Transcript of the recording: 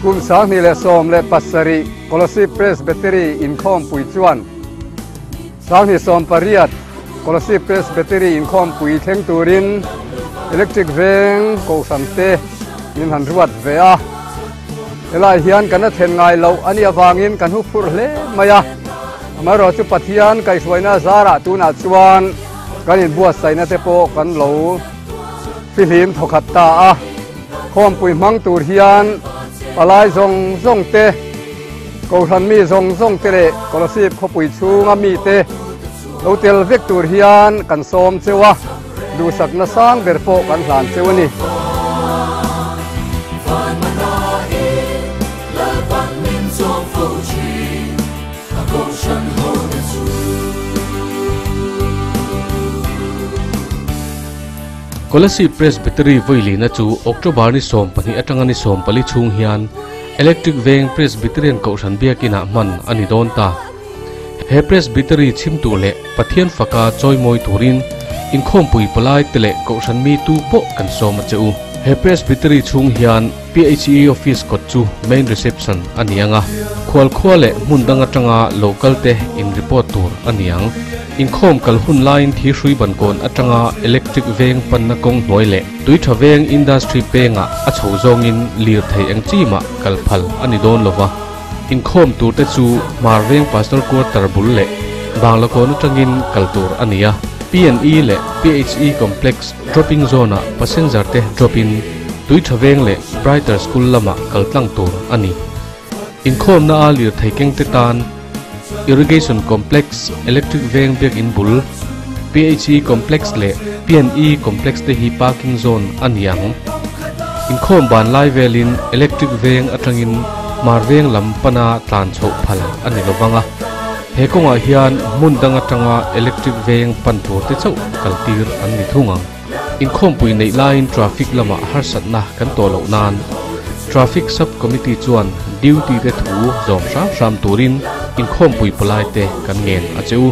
Kum 2017 Kolasib Presbytery inkhawmpui chuan 2018 Kolasib Presbytery inkhawmpui thleng turin Electric Veng Kohhran te min han ruat ve a. Helai hian kan a thlen ngai loh a nih avangin kan hu phurh hle mai a. Amaherawhchu Pathian kaihhruaina zarah tunah chuan kan inbuatsaihna te pawh kan lo fihlim thawkhat ta a. Khawmpui hmang tur hian palai zawng zawng te, Kohhran mi zawng zawng te leh Kolasib khawpui chhunga mite lo tel vek tur hian kan sawm cheu a. Duhsakna sang ber pawh kan hlan cheu a ni. Kolasib Presbytery Vawihlina chu October ni 12 atanga ni 14 chhung hian Electric Veng Presbyterian Kohhran Biakinah hman a ni dawn ta. He Presbytery chhimtu leh Pathian faka chawimawi turin inkhawmpui palai te leh Kohhran mi tu pawh kan sawm a che u. He Presbytery chhung hian PHE Office kawt chu Main Reception a ni ang a, khualkhua leh hmun dang atanga local te in report tur a ni ang. Inkhawm kal hun laiin Thirhrui Bankawn atanga Electric Veng panna kawng hnuai leh Tuitha Veng Industry pengah a chho zawngin lirthei eng chi mah kal phal a ni dawn lova. Inkhawm turte chu Hmar Veng Pastor Quarter bul leh Banglakawn atangin kal tur a ni a. P&E leh PHE Complex Dropping Zone ah passenger te drop in Tuitha Veng leh Brighter School lamah kal tlang tur a ni. Inkhawmna a lirthei kengte tan Irrigation Complex, Electric Veng Biakin bul, PHE Complex leh P&E Complex te hi parking zone a ni ang. Inkhawm ban lai velin Electric Veng atangin Hmar Veng lam pana tlan chhoh phal a ni lovang a. He kawngah hian hmun dang atanga Electric Veng pan tur te chauh kaltir an ni thung ang. Inkhawmpui neih laiin traffic lamah harsatna kan tawh loh nan Traffic Sub Committee chuan duty te thu zawm hram hram turin inkhawmpui palai te kan ngen a che u.